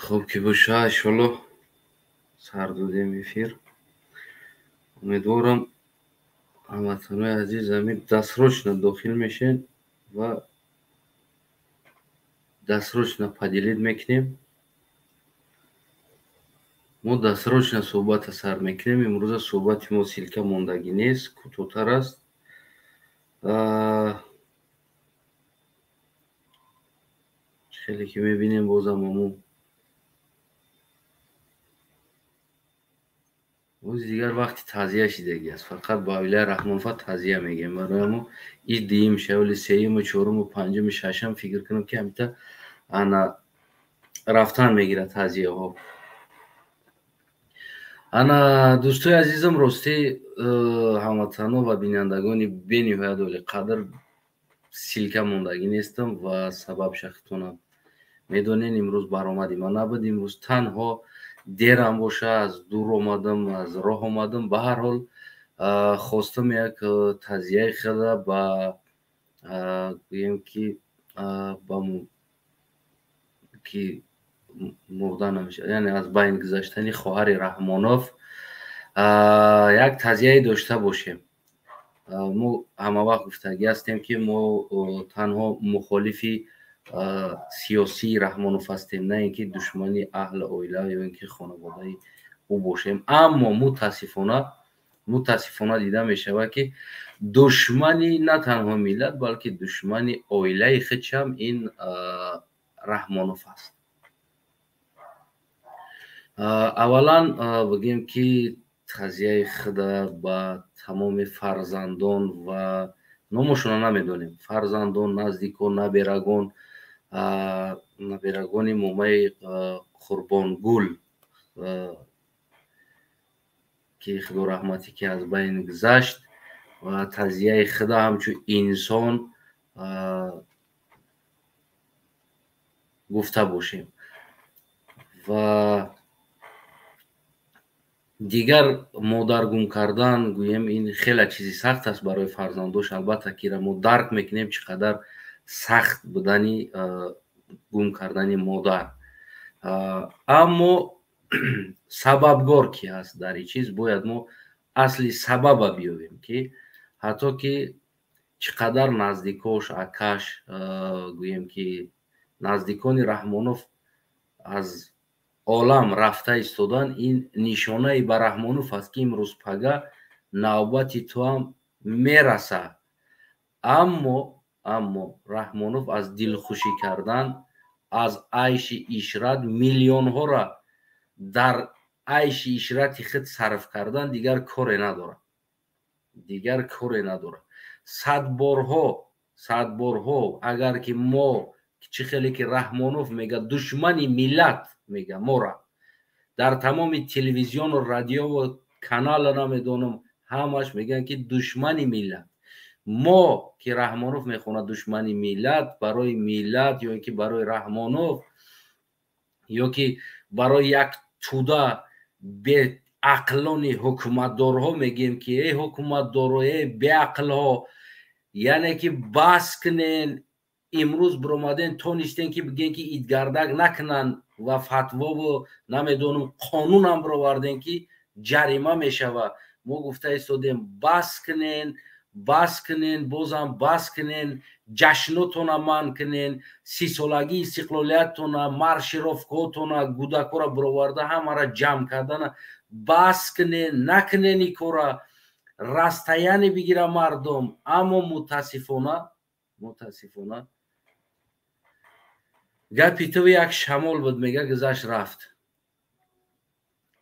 Хуб ки боша, иншоллоҳ сар додем эфир. Умедворам, ҳамватанои азиз, ҳамин досрочно дохил мешен ва досрочно поделить мекунем. Мо досрочно суҳбата сар мекунем. Имрӯза суҳбати мо ссылка мондагӣ нест, кӯтоҳтар аст. Хеле ки мебинем, бозам ҳамун боз дигар вақти тазия шидагӣ аст. Фақат ба оилаи Раҳмонова тазия мегӯем. Барои ҳамун и дуюм шаволи, сеюму, чоруму, панҷуму, шашум фикр кунам, ки ҳамита ана рафтан мегирад тазияҳо. Ана, дӯстои азизам, ростӣ, ҳамватано ва бинандагони бениҳоят олиқадр, ссылка мондагӣ нестам ва сабаб шахтонам медонен. Имрӯз баромади ман набуд. Имрӯз танҳо дерам боша, аз дур омадам, аз роҳ омадам. Ба ҳар ҳол, хостам як тазияи хела ба гӯем, ки ба ки мурда намешавад, яъне аз байн гузаштани хоҳари Раҳмонов як тазияе дошта бошем. Мо ҳамавақт гуфтагӣ ҳастем, ки мо танҳо мухолифи сиёсии Раҳмонов ҳастем, на ин ки душмани аҳли оила ё ин ки хонаводаи ӯ бошем. Аммо мутаассифона дида мешавад, ки душмани на танҳо миллат, балки душмани оилаи худшам ин Раҳмонов аст. Аввалан, бигӯем, ки тазияи худа ба тамоми фарзандон ва номошонро намедонем, фарзандон, наздикон, наберагон, наберагони момаи Қурбонгул, ки худо раҳматӣ, ки аз байн гузашт, ва тазияи худа ҳамчун инсон гуфта бошем. Ва дигар модар гум кардан, гӯем, ин хеле чизи сахт аст барои фарзандош. Албатта, кира мо дарк мекунем, чӣ қадар сахт будани гум кардани модар. Аммо сабабгор ки ҳаст дар ин чиз, бояд мо асли сабаба биёбем, ки ҳатто ки чӣ қадар наздикош, акаш, гӯем, ки наздикони Раҳмонов аз олам рафта истодан, ин нишонаи ба Раҳмонов аст, ки имрӯз пага навбати ту ҳам мерасад. Аммо Раҳмонов аз дилхушӣ кардан, аз айши ишрат, миллионҳоро дар айши ишрати худ сарф кардан дигар коре надорад, дигар коре надорад. Садборҳо, садборҳо, агар ки мо чӣ хеле ки Раҳмонов мега, душмани миллат мега, мора дар тамоми телевизиону радиову канала намедонам, ҳамаш мегӯянд, ки душмани миллат. Мо ки Раҳмонов мехонад душмани миллат, барои миллат ё ин ки барои Раҳмонов, ё ки барои як тӯда беақлони ҳукуматдорҳо мегӯем, ки эй ҳукуматдоро, эй беақлҳо, яъне ки бас кунен. Имрӯз биромаден, тонистен, ки бигӯен, ки идгардак накунанд ва фатвову намедонам, қонунам бироварден, ки ҷарима мешавад. Мо гуфта истодем: бас кунен, бас кунен, бозам бас кунен, ҷашнотона манъ кунен, 30-солагии истиқлолиятона, маршировкаотона, гудакҳоро бироварда ҳамаро ҷамъ кардана бас кунен, накунен ин кора, расстояние бигира мардум. Аммо мутаассифона гапи ту як шамол буд, мега, гузашт, рафт.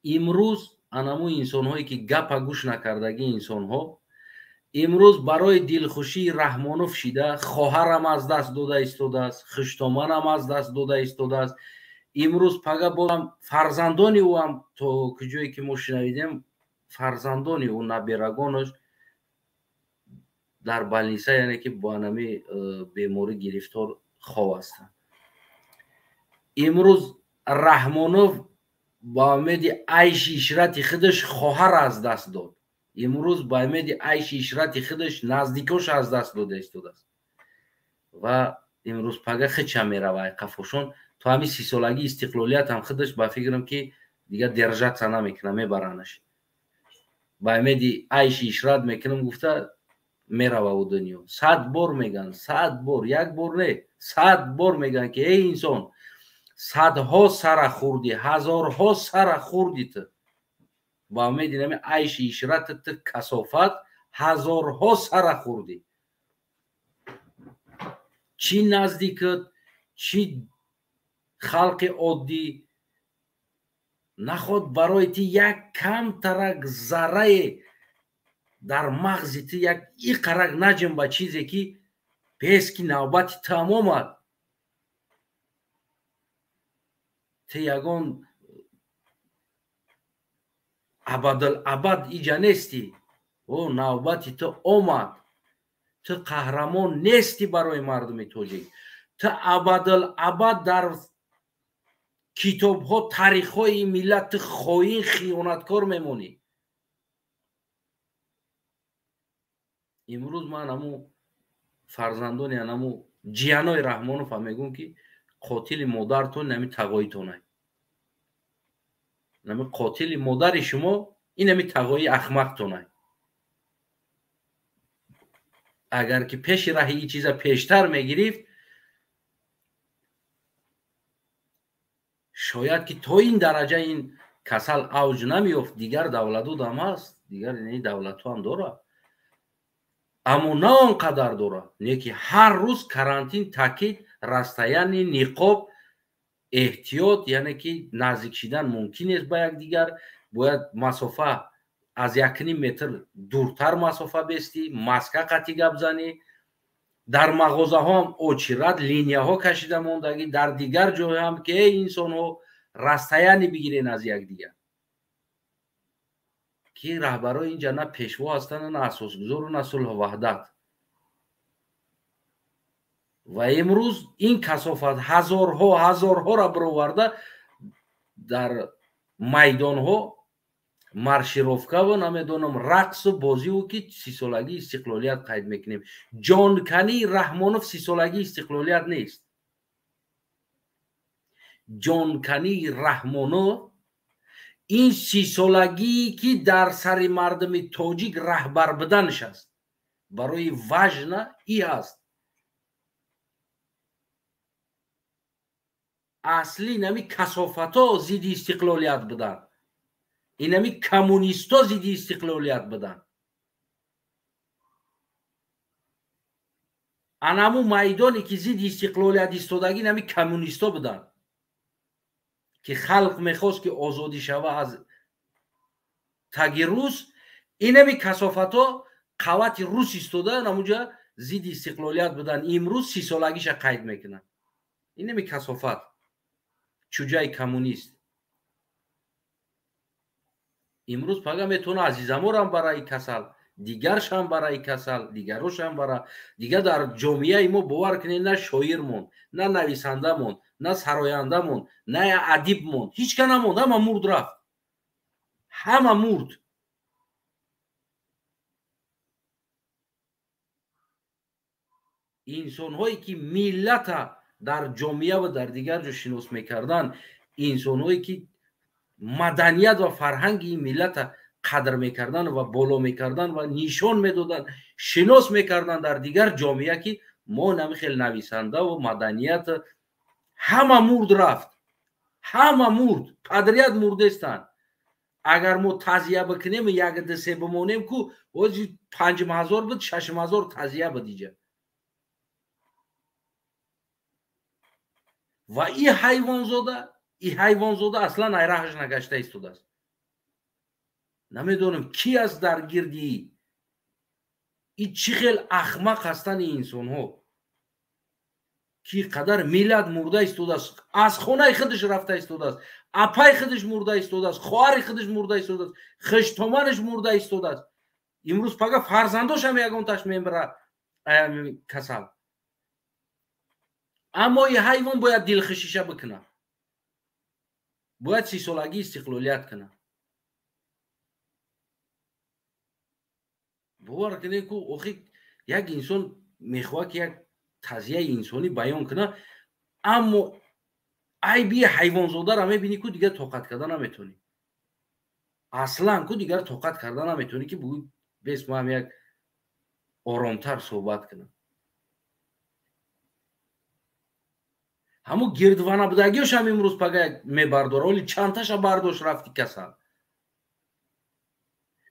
Имрӯз анаму инсонҳое ки гапа гӯш накардагӣ инсонҳо имрӯз барои дилхушии Раҳмонов шида, хоҳарам аз даст дода истодааст, хуштоманам аз даст дода истодааст. Имрӯз пага бозам фарзандони ӯам, то куҷое ки мо шунавидем, фарзандони ӯ, наберагонаш дар больница, яъне ки бо анами беморӣ гирифтор хов ҳастанд. Имрӯз Раҳмонов ба умеди айши ишрати худаш хоҳар аз даст дод. Имрӯз ба умеди айши ишрати худаш наздикош аз даст дода истодааст ва имрӯз пага хича мерава қафошон. То ҳамин 30-солагии истиқлолият ҳам худаш ба фикрам ки дигар держаться намекунад, мебаранаш. Ба умеди айши ишрат мекунам гуфта мерава у дунё. 100 бор меган, 100 бор, як бор не, 100 бор меган ки эй инсон, садҳо сара хӯрдӣ, ҳазорҳо сара хӯрдӣ ту. Ба умеди нами айши ишрат ту касофат ҳазорҳо сара хӯрдӣ. Чӣ наздикат, чӣ халқи оддӣ, наход барои ти як камтарак заррае дар мағзи ту як иқарак наҷунба чизе ки бес ки навбати ту омад. Ту ягон абадул абад иҷа нестӣ. О, навбати ту омад. Ту қаҳрамон нестӣ барои мардуми тоҷик. Ту абадул абад дар китобҳо, таърихҳои миллат ту хоин, хиёнаткор мемонӣ. Имрӯз ман ҳаму фарзандони ҳаму ҷиянои Раҳмонов ҳам мегӯм ки қотили модартон нами тағоитонай. Нами қотили модари шумо ин ҳами тағои ахмақтонай. Агар ки пеши раҳи ин чиза пештар мегирифт, шояд ки то ин дараҷа ин касал авҷ намеёфт. Дигар давлату дам ҳаст, дигар ин давлату ҳам дорад, аммо на он қадар дорад, не ки ҳар рӯз карантин, таъкид, расстояние, ниқоб, эҳтиёт, яъне ки наздик шидан мумкин нест ба якдигар, бояд масофа аз 1.5 метр дуртар масофа бестӣ, маска қатъи гап занӣ. Дар мағозаҳо ҳам очират, линияҳо кашида мондагӣ, дар дигар ҷойҳо ҳам ки эй инсонҳо расстояние бигирен аз якдигар. Ки раҳбарои инҷа на пешво ҳастанд, на асосгузору, на сулҳу ваҳдат. Ва имрӯз ин касофат ҳазорҳо ҳазорҳоро бароварда дар майдонҳо маршировкаву намедонам рақсу бозиву ки 30-солагии истиқлолият қайд мекунем. Ҷонкании Раҳмонов 30-солагии истиқлолият нест. Ҷонкании Раҳмонов ин 30-солагие ки дар сари мардуми тоҷик раҳбар буданаш аст. Барои важна и аст. Асли нами касофатҳо зидди истиқлолият буданд, инами коммунистҳо зидди истиқлолият буданд. Анаму майдоне ки зидди истиқлолият истодагӣ нами коммунистҳо буданд, ки халқ мехост ки озодӣ шава аз таги рус. Инами касофатҳо қаввати рус истода намуҷа зидди истиқлолият буданд. Имрӯз 30-солагиша қайд мекунанд. Инами касофат, чуҷаи коммунист. Имрӯз пага метавона азизаморам барои касал, дигаршам барои касал, дигарошам бара. Дигар дар ҷомеаи мо бовар кунед, на шоир монд, на нависанда монд, на сароянда монд, на адиб монд, ҳеҷ ка намонд. Ҳама мурд рафт, ҳама мурд. Инсонҳое ки миллата дар ҷомеа ва дар дигар ҷо шинос мекарданд, инсонҳое ки маданият ва фарҳанги ин миллата қадр мекарданд ва боло мекарданд ва нишон медоданд, шинос мекарданд дар дигар ҷомеа ки мо нами хел нависанда ва маданият, ҳама мурд рафт, ҳама мурд, падрият мурдестанд. Агар мо тазия бикунем, як ду се бимонем, ку ози 5000 буд, 6000 тазия буд иҷа. Ва и ҳайвонзода аслан айраҳаш нагашта истодааст. Намедонам ки аст дар гирди и чӣ хел ахмақ ҳастанд ин инсонҳо, ки қадар миллат мурда истодааст, аз хонаи худаш рафта истодааст, апаи худаш мурда истодааст, хоҳари худаш мурда истодааст, хиштоманаш мурда истодааст. Имрӯз пага фарзандошам ягонташ мемира касал. Аммо и ҳайвон бояд дилхушиша бикунад, бояд 30-солагии истиқлолият кунад. Бовар кунед ку охи як инсон мехоҳад ки як тазияи инсонӣ баён кунад, аммо Айби ҳайвонзодаро мебинӣ, ку дигар тоқат карда наметонӣ. Аслан ку дигар тоқат карда наметонӣ, ки бугӯй бес ман як оромтар суҳбат кунам. Ҳамун гирдвана будагиёшам имрӯз пага мебардора, оли чандташа бардошт рафти касал.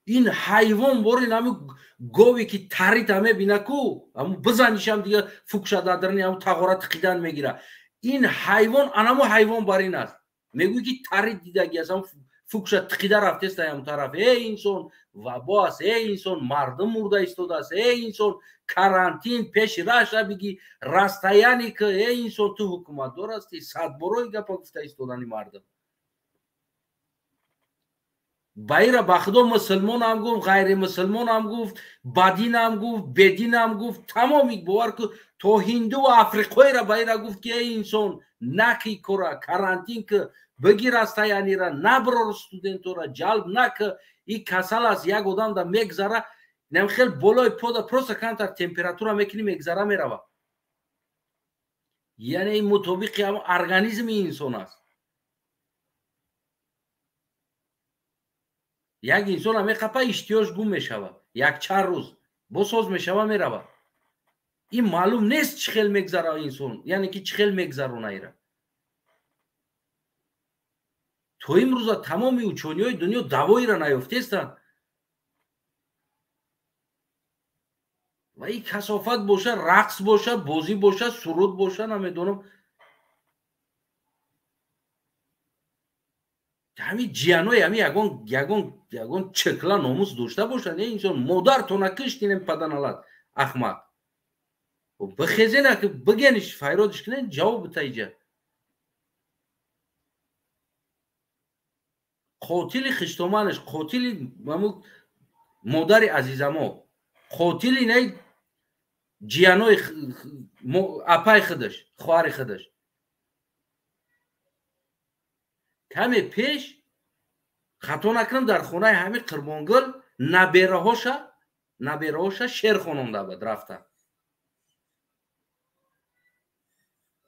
Ин ҳайвон борин ҳамун гове ки тарита мебина ку, ҳамун бизанишам дигар фукша дадрни ҳамун тағора тиқидан мегира. Ин ҳайвон анамо ҳайвон барин аст. Мегӯй ки тарит дидаги аст, ҳамун фукша тиқида рафтеста ҳамун тараф. Эй инсон, вабо аст, эй инсон, мардум мурда истодааст, эй инсон, карантин пеши раша биги, расстояние ки, эй инсон, ту ҳукуматдор ҳастӣ, садборои гапа гуфта истодани мардум. Ба ира ба худо мусулмонам гуфт, ғайримусулмонам гуфт, бадинам гуфт, бединам гуфт, тамоми бовар ку то ҳинду ва африқоира ба ира гуфт ки эй инсон, наки кора, карантин ки, бигир расстояние ра, наброр студентора, ҷалб наки, и касал аст, як одам да мегзара, нам хел болои пода просто камтар температура мекунӣ, мегзара мерава. Яъне ин мутобиқи ҳамон организми инсон аст. Як инсон меқапа, иштиёш гум мешавад, як чанд рӯз босоз мешава, мерава. Ин маълум нест чӣ хел мегзара инсон, яъне ки чӣ хел мегзарона ира. То имрӯза тамоми учёный ҳои дунё давоира наёфтестанд. Ва ин касофат боша, рақс боша, бозӣ боша, суруд боша, намедонам. Ҳамин ҷиянои ҳамин ягон ягон ягон чекла номус дошта бошанд. Э инсон, модартона киштинем паданалат ахмақ. Бихезена ки бигениш, файродиш кунен, ҷавоб бита иҷа. Қотили хиштоманаш, қотили модари азизамо, қотили най ҷиянои апай худаш, хоҳари худаш. Каме пеш хато накунам, дар хонаи ҳамин Қурбонгул набераҳоша шер хононда буд рафта.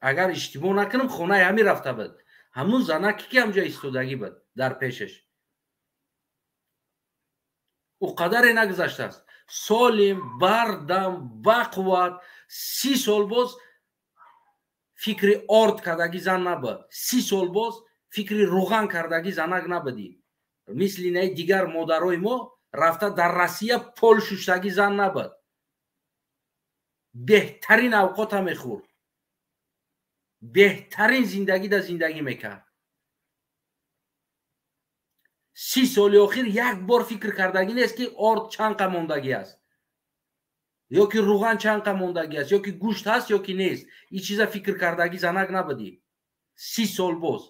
Агар иштибоҳ накунам, хонаи ҳамин рафта буд. Ҳамун занаке ки ҳамҷо истодагӣ буд дар пешаш. Ӯ қадаре нагузаштааст. Солим, бардам, бақувват, 30 сол боз фикри орд кардагӣ зан набуд. 30 сол боз фикри руған кардагӣ занак набудӣ. Мисли наи дигар модарои мо рафта дар Россия пол шуштагӣ зан набуд. Беҳтарин авқота мехӯрд. Беҳтарин зиндагӣ да зиндагӣ мекард. 30 соли охир як бор фикр кардагӣ нест ки орд чанд қа мондагӣ аст, ё ки руған чанд қа мондагӣ аст, ё ки гӯшт ҳаст ё ки нест. Ин чиза фикр кардагӣ занак набудӣ. 30 сол боз.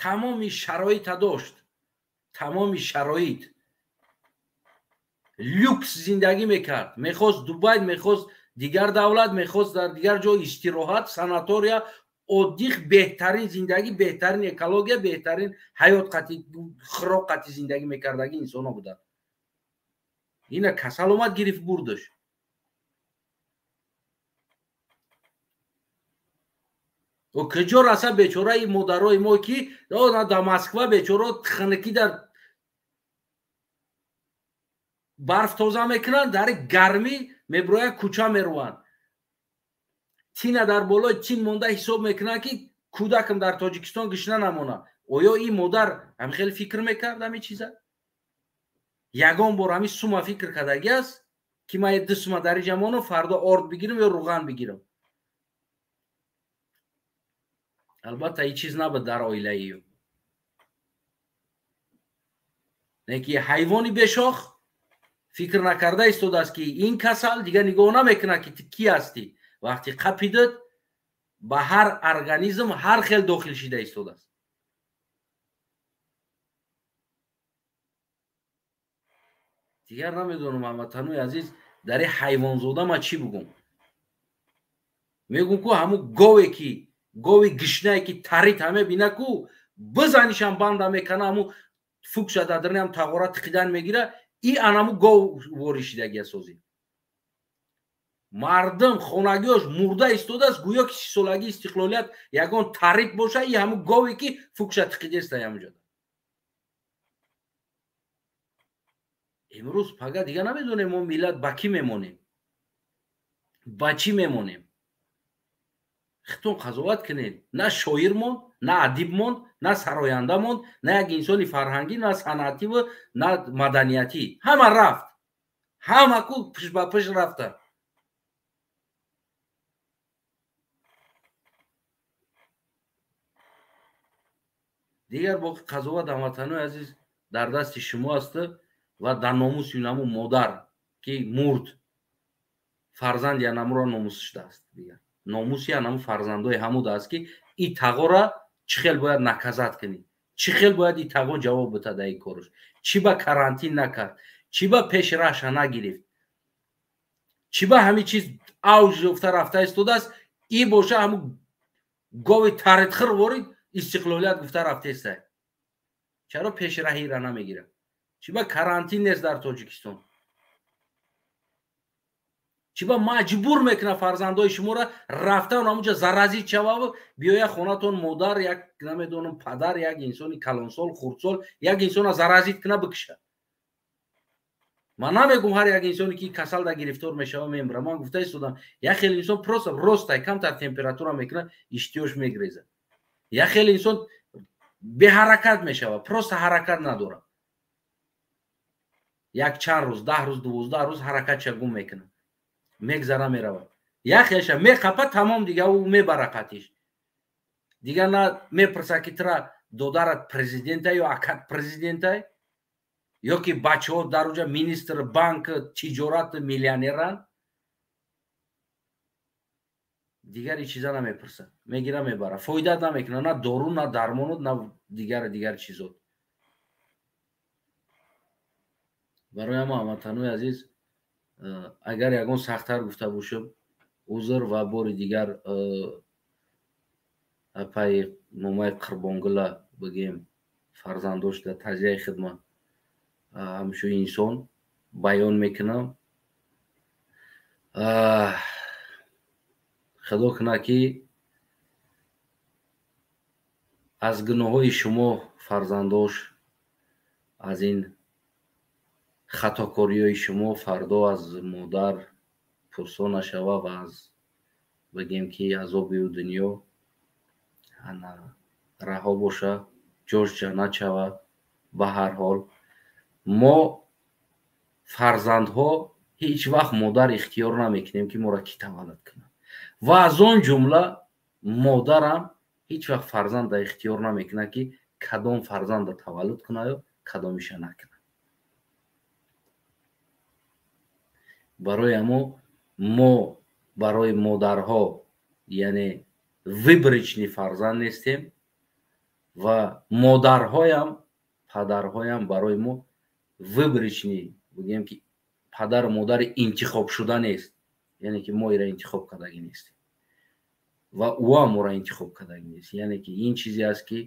Тамоми шароита дошт, тамоми шароит, люкс зиндагӣ мекард. Мехост Дубай, мехост дигар давлат, мехост дар дигар ҷо истироҳат, санатория, отдых, беҳтарин зиндагӣ, беҳтарин экология, беҳтарин ҳаёт қати, хӯрок қати зиндагӣ мекардагӣ инсонҳо буданд. Ина касал омад, гирифт, бурдаш. О куҷо раса бечораи модарои мо ки дар Москва бечоро хунукӣ дар барф тоза мекунанд, дар гармӣ мебироянд, кӯча мерӯанд. Тина дар болои тин монда ҳисоб мекунанд ки кӯдакам дар Тоҷикистон гишна намона. Оё ин модар ҳамин хел фикр мекард ҳамин чиза? Ягон бор ҳамин сума фикр кардагӣ аст ки ман ду сума дар инҷа монам, фардо орд бигирам ё руған бигирам? Албатта ин чиз набуд дар оилаи ӯ. Не ки ҳайвони бешох фикр накарда истодааст ки ин касал дигар нигоҳ намекунад ки ту кӣ ҳастӣ. Вақти қапидат ба ҳар организм ҳар хел дохил шида истодааст. Дигар намедонам, ҳамватанои азиз, дар ин ҳайвонзода ман чӣ бугум. Мегӯм ку ҳамун гове ки гови гишнае ки тарит ҳаме бина ку бизанишам банда мекана, ҳамун фукша дадрни ҳам тағора тиқидан мегира, и анаму гов воришидагия созӣ. Мардум хонагиёш мурда истодааст, гӯё ки 30-солагии истиқлолият ягон тарик боша, и ҳамун гове ки фукша тиқидеста ҳамуҷода. Имрӯз пага дига намедонем мо миллат ба кӣ мемонем, ба чӣ мемонем. Хитон қазоват кунед. На шоир монд, на адиб монд, на сароянда монд, на як инсони фарҳангӣ, на санъативу на маданиятӣ. Ҳама рафт, ҳама ку пиш ба пиш рафта. Дигар боқи қазоват, ҳамватанои азиз, дар дасти шумо аст ва дар номуси наму модар ки мурд, фарзанди анамуро номус шудааст. Дигар номуси анаму фарзандои ҳамуд аст ки и тағора чӣ хел бояд наказат кунӣ, чӣ хел бояд и тағо ҷавоб бита дар ин корш, чӣ ба карантин накард, чӣ ба пешраша нагирифт, чӣ ба ҳамин чиз авҷ ёфта рафта истодааст. И боша ҳаму гови таритхир ворид истиқлолият гуфта рафтеста. Чаро пешраҳира намегирад? Чӣ ба карантин нест дар Тоҷикистон? Чӣ ба маҷбур мекунад фарзандои шуморо рафтан ҳамунҷа заразит шававу биёя хонатон модар, як намедонам падар, як инсони калонсол, хурдсол, як инсона заразит куна бикушад? Ман намегум ҳар як инсоне ки касал да гирифтор мешава мемира. Ман гуфта истодам, як хел инсон просто ростай камтар температура мекунад, иштиёш мегрезад. Як хел инсон беҳаракат мешава, просто ҳаракат надорад. Як чанд рӯз, 10 рӯз, 12 рӯз ҳаракатша гум мекунад, мегзара меравад. Як хелша меқапа, тамом, дига ӯ мебара қатиш. Дига на мепурса ки тура додарат президента ё акат президента, ё ки бачаҳо дар уҷа министр банк, тиҷорат, миллионеранд. Дигар ин чиза намепурса, мегира мебара, фоида намекуна, на дору, на дармону, на дигар чизот. Барои ҳама ҳамватанои азиз, агар ягон сахттар гуфта бошам, узр. Ва бори дигар апаи момаи Қурбонгула бигем, фарзандош дар тазияи хидмат ҳамчун инсон баён мекунам. Худо кунад ки аз гуноҳҳои шумо фарзандош, аз ин хатокориҳои шумо фардо аз модар пурсо нашава ва аз бигем ки азоби ӯ дунё раҳо боша, ҷош ҷаннат шава. Ба ҳар ҳол мо фарзандҳо ҳеҷ вақт модар ихтиёр намекунем ки моро кӣ таваллуд кунад, ва аз он ҷумла модарам ҳеҷ вақт фарзанда ихтиёр намекунад ки кадом фарзанда таваллуд кунад ё кадомиша накунад. Барои ҳамо мо барои модарҳо яъне выборочный фарзанд нестем ва модарҳоям падарҳоям барои мо выборочный, бигӯем ки падару модари интихобшуда нест, яъне ки мо ира интихоб кардагӣ нестем ва ӯам моро интихоб кардагӣ нест. Яъне ки ин чизе аст ки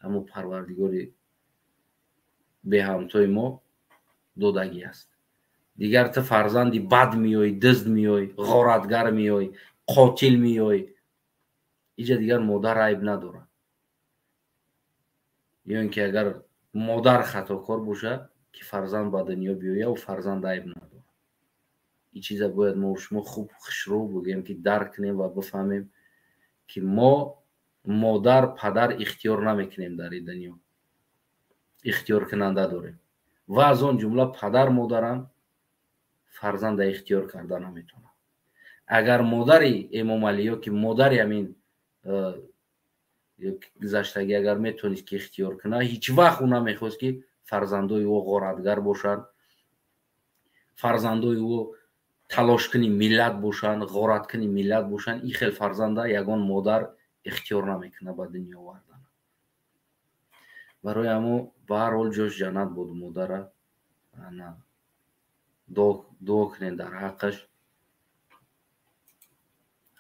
ҳамо Парвардигори беҳамтои мо додагӣ аст. Дигар ту фарзанди бад меёй, дизд меёй, ғоратгар меёй, қотил меёй, иҷа дигар модар айб надорад. Ё ин ки агар модар хатокор бошад ки фарзанд ба дунё биёяд, ӯ фарзанд айб надорад. Ин чиза бояд мо шумо хуб хушрӯ бигӯем ки дарк кунем ва бифаҳмем ки мо модар падар ихтиёр намекунем дар ин дунё, ихтиёркунанда дорем ва аз он ҷумла падар модарам фарзанда ихтиёр карда наметавонад. Агар модари Эмомалӣ ё ки модари ҳамин гузаштагӣ агар метавонист ки ихтиёр кунад, ҳеҷ вақт ӯ намехост ки фарзандои ӯ ғоратгар бошанд, фарзандои ӯ талошкуни миллат бошанд, ғораткуни миллат бошанд. Ин хел фарзанда ягон модар ихтиёр намекунад ба дунё овардан. Барои ҳамо ба ҳар ҳол ҷош ҷаннат буд модара. Дуо кунед дар ҳаққаш.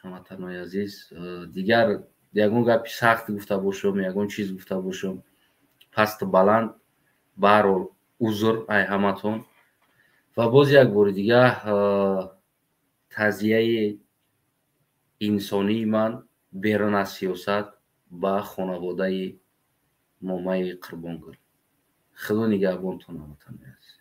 Ҳамватанои азиз, дигар ягон гапи сахт гуфта бошам, ягон чиз гуфта бошам, пасту баланд, ба ҳар ҳол узр ай ҳаматон. Ва боз як бори дига Таъзияи инсонии ман берун аз сиёсат ба хонаводаи момаи Қурбонгул. Худо нигаҳбонтон, ҳамватанои азиз.